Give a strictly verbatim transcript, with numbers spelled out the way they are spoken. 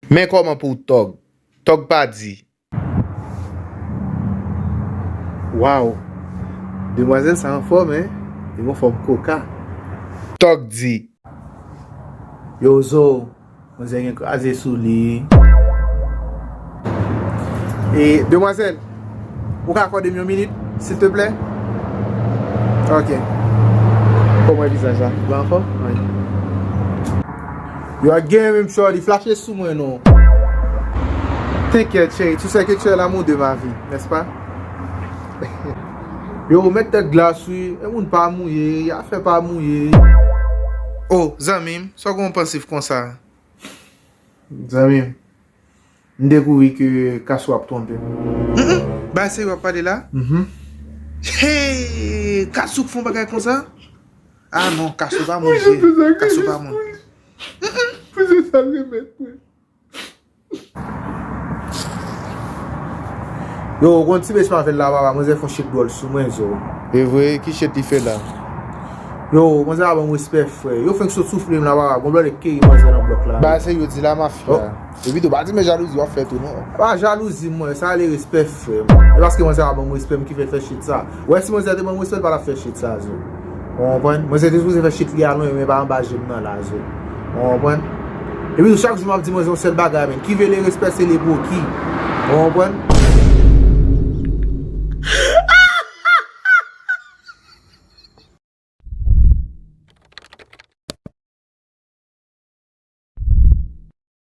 Men kòman pou w tòg? Tòg pa di. Waw! Demwazèl sa anfòm, en? Li anfòm koka. Tòg di. Yo, Zo, manzè gen kraze sou li. E, demwazèl, ou ka akòde m yon minit, silteplè? Ok. Kòman vizaj la? Ou anfòm? Wi. Yo, ak gen menm chò, li flache sou mwen, non. T'inquiète, chérie, tu sais que tu es l'amour de ma vie, n'est-ce pas? Yo, mèt tèt glas, wi. E moun pa mouye, afè pa mouye. Oh, zanmi m, sa w gen yon pansif konsa? Zanmi m, m dekouvri ke Kasou ap twonpe m. Mm, mm. Bagay serye w ap pale la? Mhm. Hey, Kasou k fè yon bagay konsa? Ah non, Kasou pa moun vre. Kasou pa moun. Pou se sa l remèt mwen. Yo, ou konn ti bes m avè l la, papa, manzè fè yon shit dwòl sou mwen, zo. E vre, ki shit li fè la? Yo, manzè pa ban m respè, frè. Yo fenk sot soufle m la, papa, gon blòdè k keri manzè nan blòk la. Ba, se yo di la, mafya. Oh. Epi tou, pa di men jalouzi w ap fè tou, non. Pa jalouzi, mwen, sa ale respè, frè. E paske manzè pa ban m respè, m ki fè l fè shit sa. Ou wè, si manzè te ban m respè, l pa t ap fè shit sa, zo. Ou konprann? Manzè te sipoze fè shit li a lwen, men pa anba je m nan la, zo. Ou konprann? Epi tou, chak jou m ap di manzè yon sèl bagay, men. Ki vle respè, se le gwoki. Ou konprann?